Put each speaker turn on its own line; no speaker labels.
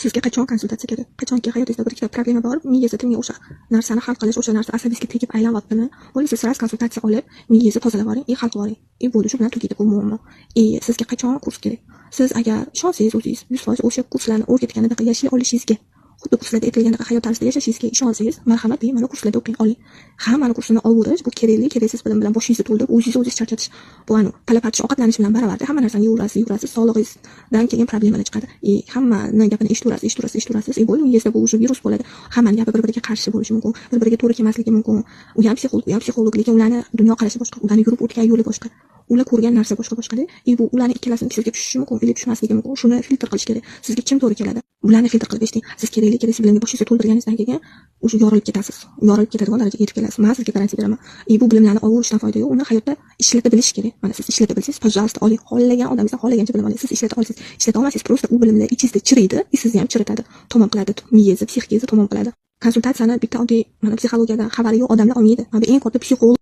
Sizga qachon konsultatsiya kerak? Qachonki hayotingizda bir ikkita problema bor, miyangizda tinmay o'sha narsani hal qilish, o'sha narsa asabingizga tegib aylanyaptimi? Bo'ldi, siz сразу konsultatsiya olib, miyangizni tozalab yuboring и hal qilib yuboring. И bo'ldi, shu bilan tugaydi bu muammo. И sizga qachon kurs kerak? Siz agar ishonsangiz, o'zingiz 100% o'sha kurslarni o'rgatganidaqa yashay olishingizga, xuddi kurslarda aytilgandaqa hayot tarzida yashashingizga ishonsangiz, marhamat, bemalol kurslarda o'qing, oling. Hammani kursini olverish bu kerakli, keraksiz bilim bilan boshingizni to'ldirib, o'zingizni o'zingiz charchatish. Bu anu pala partish ovqatlanish bilan baravarda. Hamma narsani yeyverasiz, yeyverasiz, sog'lig'ingizdan keyin problemalar chiqadi. И hammani gapini eshitaverasiz, eshitaverasiz, eshitaverasiz. И bo'ldi, miyangizda bu уже virus bo'ladi. Hammani gapi bir-biriga qarshi bo'lishi mumkin, bir-biriga to'g'ri kelmasligi mumkin. U ham psixolog, u ham psixolog, lekin ularni dunyoqarashi boshqa, ularni yurib o'tgan yo'li boshqa. Ular ko'rgan narsa boshqa boshqada. И bu ularni ikkalasini sizga tushishi mumkin или tushmasligi mumkin. Shuni filtr qilish kerak. Sizga kim to'g'ri keladi? Bularni filtr qilib eshiting. Siz kerakli, keraksiz bilimga boshingizni to'ldirganingizdan keyin уже yorilib ketasiz. Yorilib ketadigan darajaga yetib kelasiz. Men sizga garantiya beraman. И bu bilimlarni olaverishdan foyda yo'q. Uni hayotda ishlata bilish kerak. Mana siz ishlata bilsangiz, пожалуйста, oling. Xohlagan odamingizdan xohlagancha bilim oling. Siz ishlata olsangiz, ishlata olmasangiz, просто u bilimlar ichingizda chiriydi, и sizni ham chiritadi. Tamom qiladi. Miyangizni, psixikangizni tamom qiladi. Konsultatsiyani bitta oddiy mana psixologiyadan xabari yo'q odamlar olmaydi. Mana bu eng katta psixolog